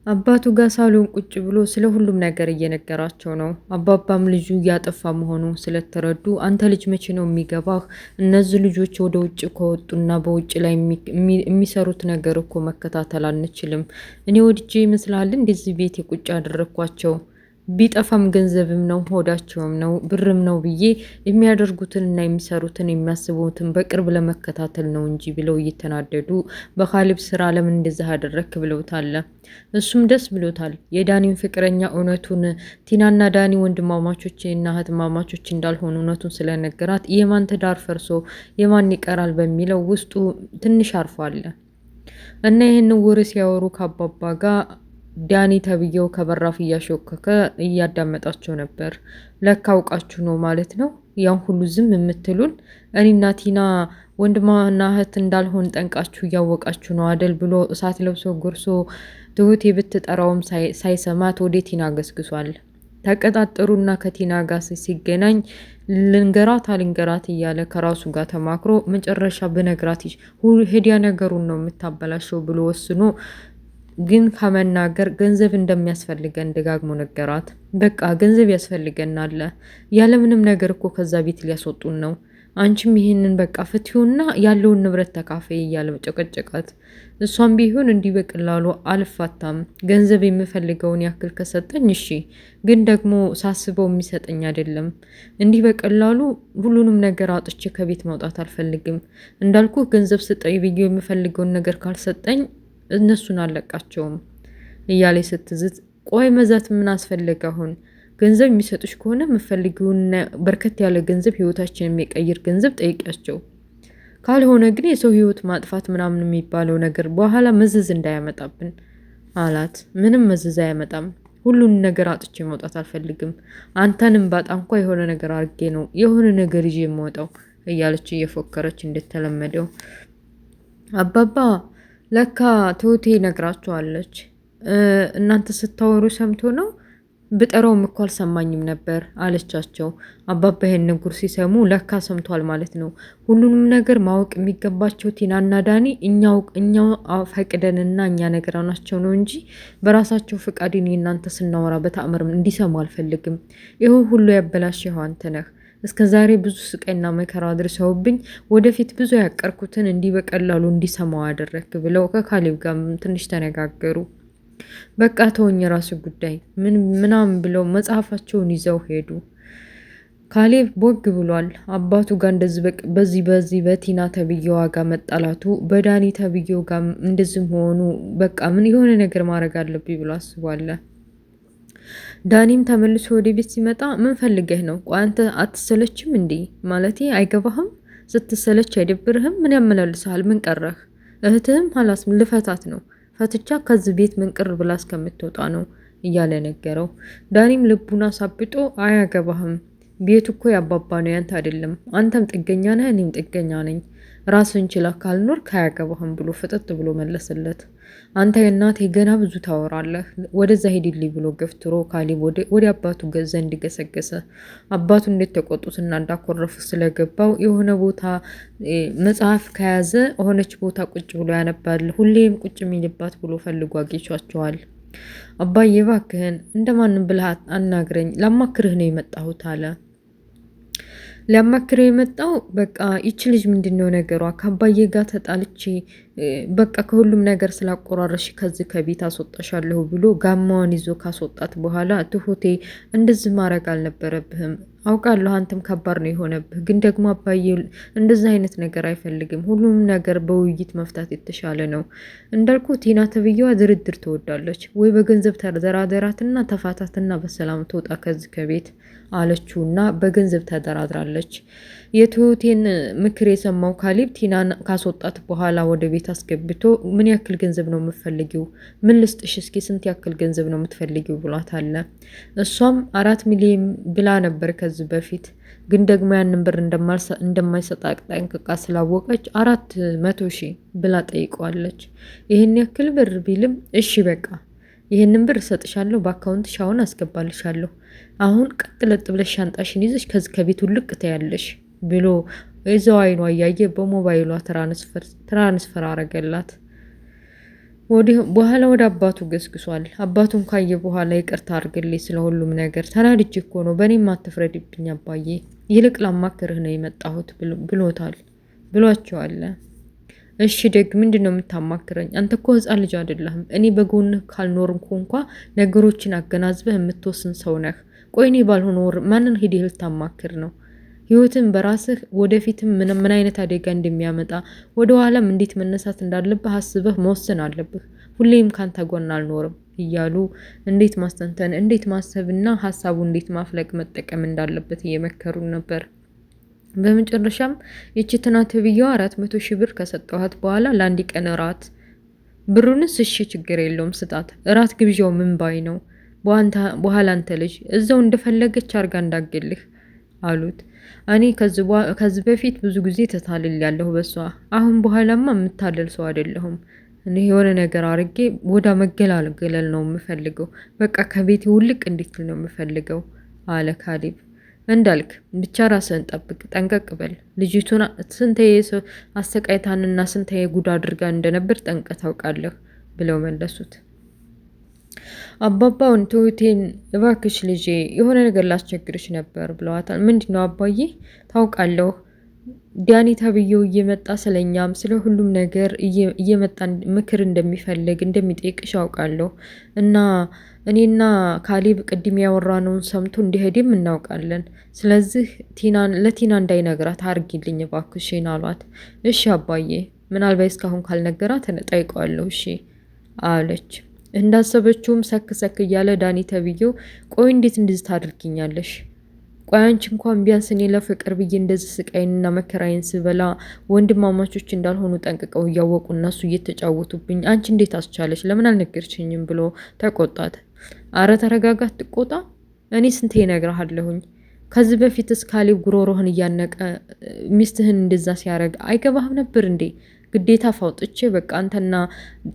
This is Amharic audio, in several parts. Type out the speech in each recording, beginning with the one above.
አባቱ ጋር ሳሎን ቁጭ ብሎ ስለ ሁሉም ነገር እየነገራቸው ነው። አባባም ልጁ እያጠፋ መሆኑ ስለተረዱ አንተ ልጅ መቼ ነው የሚገባህ? እነዚህ ልጆች ወደ ውጭ ከወጡና በውጭ ላይ የሚሰሩት ነገር እኮ መከታተል አንችልም። እኔ ወድጄ ይመስልሃል እንደዚህ ቤት ቁጭ ያደረግኳቸው? ቢጠፋም ገንዘብም ነው ሆዳቸውም ነው ብርም ነው ብዬ የሚያደርጉትን እና የሚሰሩትን የሚያስቡትን በቅርብ ለመከታተል ነው እንጂ ብለው እየተናደዱ በካሊብ ስራ ለምን እንደዚህ አደረክ ብለውታል። እሱም ደስ ብሎታል። የዳኒን ፍቅረኛ እውነቱን ቲናና ዳኒ ወንድማማቾች እና እህትማማቾች እንዳልሆኑ እውነቱን ስለነገራት የማን ትዳር ፈርሶ የማን ይቀራል በሚለው ውስጡ ትንሽ አርፏል። እና ይህን ወሬ ሲያወሩ ከአባባ ጋር ዳኒ ተብዬው ከበራፍ እያሾከከ እያዳመጣቸው ነበር። ለካ አውቃችሁ ነው ማለት ነው ያን ሁሉ ዝም የምትሉን እኔና ቲና ወንድማና እህት እንዳልሆን ጠንቃችሁ እያወቃችሁ ነው አደል ብሎ እሳት ለብሶ ጎርሶ ትሁቴ ብትጠራውም ሳይሰማት ወደ ቲና ገስግሷል። ተቀጣጠሩና ከቲና ጋር ሲገናኝ ልንገራት አልንገራት እያለ ከራሱ ጋር ተማክሮ መጨረሻ ብነግራት ሄዲያ ነገሩን ነው የምታበላሸው ብሎ ወስኖ ግን ከመናገር ገንዘብ እንደሚያስፈልገን ደጋግሞ ነገራት። በቃ ገንዘብ ያስፈልገናል፣ ያለምንም ነገር እኮ ከዛ ቤት ሊያስወጡን ነው። አንቺም ይሄንን በቃ ፍትሁና ያለውን ንብረት ተካፈይ እያለ ጨቀጨቃት። እሷም ቢሆን እንዲህ በቀላሉ አልፋታም፣ ገንዘብ የምፈልገውን ያክል ከሰጠኝ እሺ፣ ግን ደግሞ ሳስበው የሚሰጠኝ አይደለም። እንዲህ በቀላሉ ሁሉንም ነገር አጥቼ ከቤት መውጣት አልፈልግም። እንዳልኩ ገንዘብ ስጠኝ ብዬ የምፈልገውን ነገር ካልሰጠኝ እነሱን አለቃቸውም እያለ ስትዝት፣ ቆይ መዛት ምን አስፈለገ አሁን? ገንዘብ የሚሰጡሽ ከሆነ የምፈልጊውን በርከት ያለ ገንዘብ ህይወታችን የሚቀይር ገንዘብ ጠይቂያቸው። ካልሆነ ግን የሰው ህይወት ማጥፋት ምናምን የሚባለው ነገር በኋላ መዘዝ እንዳያመጣብን አላት። ምንም መዘዝ አያመጣም። ሁሉን ነገር አጥቼ መውጣት አልፈልግም። አንተንም ባጣ እንኳ የሆነ ነገር አድርጌ ነው የሆነ ነገር ይዤ የምወጣው እያለች እየፎከረች እንደተለመደው አባባ ለካ ትሁቴ ነግራችኋለች። እናንተ ስታወሩ ሰምቶ ነው ብጠራውም እኮ አልሰማኝም ነበር አለቻቸው። አባባ ይሄን ንጉር ሲሰሙ ለካ ሰምቷል ማለት ነው። ሁሉንም ነገር ማወቅ የሚገባቸው ቲናና ዳኒ እኛው ፈቅደንና እኛ ነገራናቸው ነው እንጂ በራሳቸው ፍቃድ እኔ እናንተ ስናወራ በተአምርም እንዲሰሙ አልፈልግም። ይህ ሁሉ ያበላሸኸው አንተ ነህ። እስከ ዛሬ ብዙ ስቃይና መከራ አድርሰውብኝ ወደፊት ብዙ ያቀርኩትን እንዲህ በቀላሉ እንዲሰማው አደረክ ብለው ከካሌብ ጋር ትንሽ ተነጋገሩ። በቃ ተወኝ፣ የራሱ ጉዳይ ምን ምናምን ብለው መጽሐፋቸውን ይዘው ሄዱ። ካሌብ ቦግ ብሏል። አባቱ ጋር እንደዚህ በዚህ በዚህ በቲና ተብዬዋ ጋር መጣላቱ በዳኒ ተብዬው ጋር እንደዚህ መሆኑ በቃ ምን የሆነ ነገር ማድረግ አለብኝ ብሎ አስቧል። ዳኒም ተመልሶ ወደ ቤት ሲመጣ ምን ፈልገህ ነው? ቆይ አንተ አትሰለችም እንዴ? ማለቴ አይገባህም? ስትሰለች አይደብርህም? ምን ያመላልስሃል? ምን ቀረህ? እህትህም ሀላስ ልፈታት ነው፣ ፈትቻ ከዚህ ቤት ምንቅር ብላ እስከምትወጣ ነው እያለ ነገረው። ዳኒም ልቡን አሳብጦ አያገባህም፣ ቤቱ እኮ ያባባ ነው ያንተ አይደለም። አንተም ጥገኛ ነህ፣ እኔም ጥገኛ ነኝ። ራስን ችለህ ካልኖርክ አያገባህም ብሎ ፍጥጥ ብሎ መለሰለት። አንተ እናቴ ገና ብዙ ታወራለህ፣ ወደዛ ሂድልኝ ብሎ ገፍትሮ ካሌብ ወደ አባቱ ዘንድ ገሰገሰ። አባቱ እንዴት ተቆጡትና እንዳኮረፉ ስለገባው የሆነ ቦታ መጽሐፍ ከያዘ ሆነች ቦታ ቁጭ ብሎ ያነባል። ሁሌም ቁጭ የሚልባት ብሎ ፈልጎ አግኝቷቸዋል። አባዬ እባክህን እንደማንም ብልሃት አናግረኝ፣ ላማክርህ ነው የመጣሁት አለ። ሊያማክረው የመጣው በቃ ይቺ ልጅ ምንድን ነው ነገሯ? ከአባዬ ጋር ተጣልቼ በቃ ከሁሉም ነገር ስላቆራረሽ ከዚህ ከቤት አስወጣሻለሁ ብሎ ጋማዋን ይዞ ካስወጣት በኋላ ትሁቴ እንደዚህ ማድረግ አልነበረብህም አውቃለሁ አንተም ከባድ ነው የሆነብህ፣ ግን ደግሞ አባዬ እንደዚህ አይነት ነገር አይፈልግም። ሁሉም ነገር በውይይት መፍታት የተሻለ ነው። እንዳልኩ ቲና ተብዬዋ ድርድር ትወዳለች። ወይ በገንዘብ ተደራደራትና ተፋታትና በሰላም ትወጣ ከዚህ ከቤት አለችውና በገንዘብ ተደራድራለች። የትሁቴን ምክር የሰማው ካሊብ ቲናን ካስወጣት በኋላ ወደ ቤት አስገብቶ ምን ያክል ገንዘብ ነው የምትፈልጊው? ምን ልስጥሽ? እስኪ ስንት ያክል ገንዘብ ነው የምትፈልጊው ብሏት አለ። እሷም 4 ሚሊዮን ብላ ነበር ከዚህ በፊት፣ ግን ደግሞ ያንን ብር እንደማይሰጣ ጠንቅቃ ስላወቀች 400,000 ብላ ጠይቀዋለች። ይህን ያክል ብር ቢልም እሺ በቃ ይህንን ብር እሰጥሻለሁ፣ በ account ሽ አሁን አስገባልሻለሁ። አሁን ቀጥ ለጥ ብለሽ ሻንጣሽን ይዘሽ ከዚህ ከቤቱ ልቅ ትያለሽ ብሎ እዛው አይኗ እያየ በሞባይሏ transfer አረገላት። በኋላ ወደ አባቱ ገስግሷል። አባቱን ካየ በኋላ ይቅርታ አድርግልኝ ስለ ሁሉም ነገር ተናድጄ እኮ ነው፣ በእኔም አትፍረድብኝ አባዬ፣ ይልቅ ላማክርህ ነው የመጣሁት ብሎታል ብሏቸዋል። እሺ ደግ ምንድን ነው የምታማክረኝ? አንተ እኮ ሕፃን ልጅ አይደለህም። እኔ በጎንህ ካልኖርኩ እንኳ ነገሮችን አገናዝበህ የምትወስን ሰው ነህ። ቆይ እኔ ባልሆን ወር ማንን ሂደህ ልታማክር ነው? ህይወትን በራስህ ወደፊትም ምን አይነት አደጋ እንደሚያመጣ ወደኋላም እንዴት መነሳት እንዳለብህ አስበህ መወሰን አለብህ። ሁሌም ካንተ ጎን አልኖርም እያሉ እንዴት ማስተንተን፣ እንዴት ማሰብና ሀሳቡ እንዴት ማፍለቅ መጠቀም እንዳለበት እየመከሩ ነበር። በመጨረሻም ይቺ ትናንት ብየው 400,000 ብር ከሰጠኋት በኋላ ለአንድ ቀን እራት ብሩንስ እሺ ችግር የለውም ስጣት። እራት ግብዣው ምን ባይ ነው? በኋላ አንተ ልጅ እዛው እንደፈለገች አርጋ እንዳገልህ አሉት። እኔ ከዚህ በፊት ብዙ ጊዜ ተታልያለሁ በሷ። አሁን በኋላማ የምታለል ሰው አይደለሁም። እኔ የሆነ ነገር አርጌ ወዳ መገላገለል ነው የምፈልገው። በቃ ከቤቴ ውልቅ እንዴት ነው የምፈልገው አለ ካሌብ። እንዳልክ ብቻ ራስህን ጠብቅ፣ ጠንቀቅ በል። ልጅቱን ስንት አሰቃይታንና ስንት ጉድ አድርጋ እንደነበር ጠንቀ ታውቃለህ ብለው መለሱት። አባባውን ትሁቴን እባክሽ ልጄ የሆነ ነገር ላስቸግርሽ ነበር ብለዋታል። ምንድን ነው አባዬ? ታውቃለሁ ዳኒ ተብዬው እየመጣ ስለኛም ስለ ሁሉም ነገር እየመጣ ምክር እንደሚፈልግ እንደሚጠይቅሽ አውቃለሁ። እና እኔና ካሌብ ቅድም ያወራነውን ሰምቶ እንዲሄድም እናውቃለን። ስለዚህ ለቲና እንዳይነግራት አርጊልኝ እባክሽን አሏት። እሺ አባዬ፣ ምናልባት እስካሁን ካልነገራት እጠይቀዋለሁ እሺ አለች። እንዳሰበችውም ሰክ ሰክ እያለ ዳኒ ተብዬው ቆይ እንዴት እንደዚህ ታድርጊኛለሽ? ቆይ አንቺ እንኳን ቢያንስ እኔ ለፍቅር ብዬ እንደዚህ ስቃይንና መከራዬን ስበላ ወንድማማቾች እንዳልሆኑ ጠንቅቀው እያወቁ እነሱ እየተጫወቱብኝ አንቺ እንዴት አስቻለች? ለምን አልነገርሽኝም? ብሎ ተቆጣት። አረ ተረጋጋት፣ ትቆጣ። እኔ ስንቴ እነግርሃለሁኝ። ከዚህ በፊት እስካሌብ ጉሮሮህን እያነቀ ሚስትህን እንደዛ ሲያደርግ አይገባህም ነበር እንዴ? ግዴታ ፋውጥቼ በቃ አንተና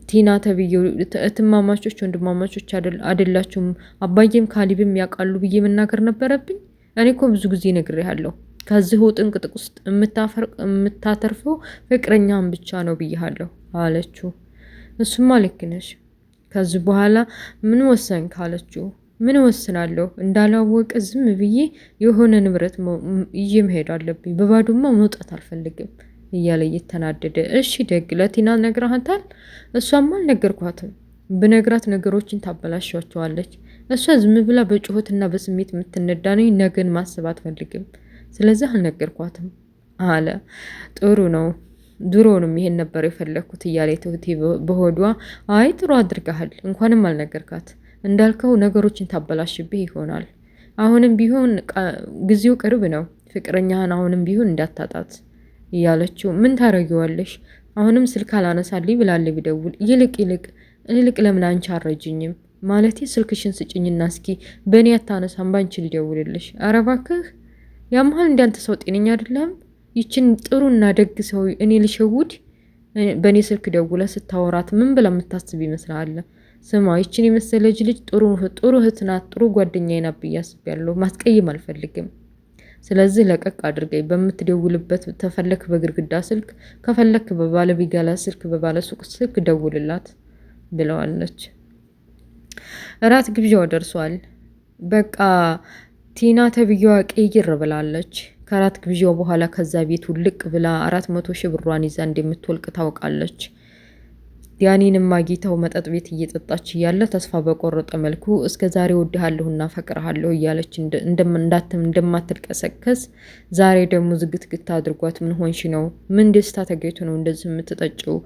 ቲና ተብዬው እህትማማቾች ወንድማማቾች አይደላችሁም፣ አባዬም ካሊብም ያውቃሉ ብዬ መናገር ነበረብኝ። እኔ እኮ ብዙ ጊዜ ነግሬሃለሁ። ከዚሁ ጥንቅጥቅ ውስጥ የምታተርፈው ፍቅረኛን ብቻ ነው ብዬሃለሁ አለችው። እሱማ ልክ ነሽ። ከዚህ በኋላ ምን ወሰንክ አለችው። ምን ወስናለሁ እንዳላወቀ ዝም ብዬ የሆነ ንብረት ይዤ መሄድ አለብኝ። በባዶማ መውጣት አልፈልግም እያለ እየተናደደ እሺ ደግ ለቲና ነግረሃታል? እሷማ አልነገርኳትም። ብነግራት ነገሮችን ታበላሻቸዋለች። እሷ ዝም ብላ በጩኸትና በስሜት የምትነዳ ነኝ፣ ነገን ማሰብ አትፈልግም። ስለዚህ አልነገርኳትም አለ። ጥሩ ነው፣ ድሮውንም ይሄን ነበር የፈለግኩት እያለ ትሁቴ በሆዷ አይ ጥሩ አድርገሃል፣ እንኳንም አልነገርካት፣ እንዳልከው ነገሮችን ታበላሽብህ ይሆናል። አሁንም ቢሆን ጊዜው ቅርብ ነው፣ ፍቅረኛህን አሁንም ቢሆን እንዳታጣት እያለችው ምን ታረጊዋለሽ? አሁንም ስልክ አላነሳልኝ ብላለ ቢደውል ይልቅ ይልቅ ይልቅ ለምን አንቺ አረጅኝም? ማለቴ ስልክሽን ስጭኝና እስኪ በእኔ አታነሳም ባንቺ ልደውልልሽ። ኧረ እባክህ ያመሃል እንዳንተ ሰው ጤነኛ አይደለም። ይችን ጥሩና ደግ ሰው እኔ ልሸውድ? በእኔ ስልክ ደውለ ስታወራት ምን ብላ የምታስብ ይመስልሃል? ስማ ይችን የመሰለች ልጅ ጥሩ ጥሩ እህት ናት፣ ጥሩ ጓደኛዬ ናት ብዬ አስቤያለሁ። ማስቀየም አልፈልግም። ስለዚህ ለቀቅ አድርገኝ። በምትደውልበት ተፈለክ በግድግዳ ስልክ ከፈለክ በባለ ቢጋላ ስልክ በባለ ሱቅ ስልክ ደውልላት ብለዋለች። እራት ግብዣው ደርሷል። በቃ ቲና ተብዬዋ ቅይር ብላለች። ከራት ግብዣው በኋላ ከዛ ቤት ውልቅ ብላ 400,000 ብሯን ይዛ እንደምትወልቅ ታውቃለች። ዳኒንም አግኝታው መጠጥ ቤት እየጠጣች እያለ ተስፋ በቆረጠ መልኩ እስከ ዛሬ ወድሃለሁና ፈቅርሃለሁ እያለች እንደማትልቀሰከስ ዛሬ ደግሞ ዝግትግት አድርጓት ምን ሆንሽ ነው? ምን ደስታ ተገኝቶ ነው እንደዚህ የምትጠጪው?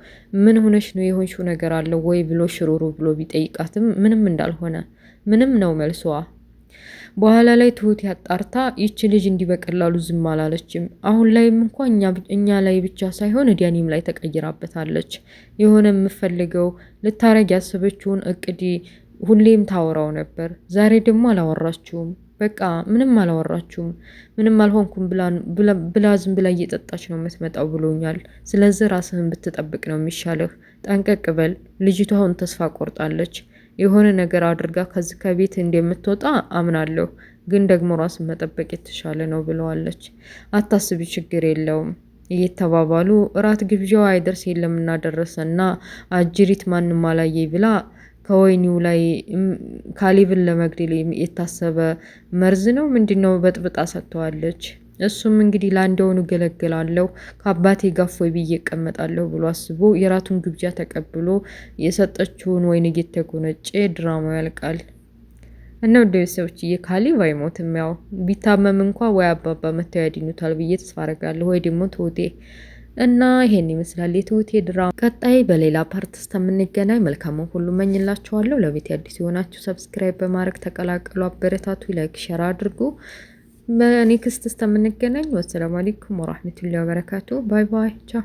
ምን ሆነሽ ነው? የሆንሽው ነገር አለው ወይ ብሎ ሽሩሩ ብሎ ቢጠይቃትም ምንም እንዳልሆነ ምንም ነው መልሷ። በኋላ ላይ ትሁት ያጣርታ ይቺ ልጅ እንዲህ በቀላሉ ዝም አላለችም። አሁን ላይም እንኳ እኛ ላይ ብቻ ሳይሆን ዳኒም ላይ ተቀይራበታለች። የሆነ የምፈልገው ልታረግ ያሰበችውን እቅድ ሁሌም ታወራው ነበር። ዛሬ ደግሞ አላወራችውም። በቃ ምንም አላወራችሁም፣ ምንም አልሆንኩም ብላ ዝም ብላ እየጠጣች ነው የምትመጣው ብሎኛል። ስለዚህ ራስህን ብትጠብቅ ነው የሚሻልህ። ጠንቀቅ በል። ልጅቷ አሁን ተስፋ ቆርጣለች። የሆነ ነገር አድርጋ ከዚህ ከቤት እንደምትወጣ አምናለሁ፣ ግን ደግሞ ራስን መጠበቅ የተሻለ ነው ብለዋለች። አታስቢ፣ ችግር የለውም። እየተባባሉ እራት ግብዣው አይደርስ የለምና ደረሰና አጅሪት ማንም አላየ ብላ ከወይኒው ላይ ካሊብን ለመግደል የታሰበ መርዝ ነው ምንድን ነው በጥብጣ ሰጥተዋለች። እሱም እንግዲህ ለአንደውኑ ገለግላለሁ ከአባቴ ጋር እፎይ ብዬ እቀመጣለሁ ብሎ አስቦ የራቱን ግብዣ ተቀብሎ የሰጠችውን ወይን እየተጎነጨ ድራማው ያልቃል። እና ወደ ቤተሰቦችዬ ካሌብ አይሞትም። ያው ቢታመም እንኳ ወይ አባባ መተው ያድኑታል ብዬ ተስፋ አደርጋለሁ። ወይ ደግሞ ትሁቴ እና ይሄን ይመስላል የትሁቴ ድራማ። ቀጣይ በሌላ part እስከምንገናኝ መልካሙን ሁሉ እመኝላችኋለሁ። ለቤት አዲስ የሆናችሁ subscribe በማድረግ ተቀላቀሉ፣ አበረታቱ፣ like share አድርጉ። በ next እስከምንገናኝ والسلام عليكم ورحمة الله وبركاته። Bye bye፣ ቻው።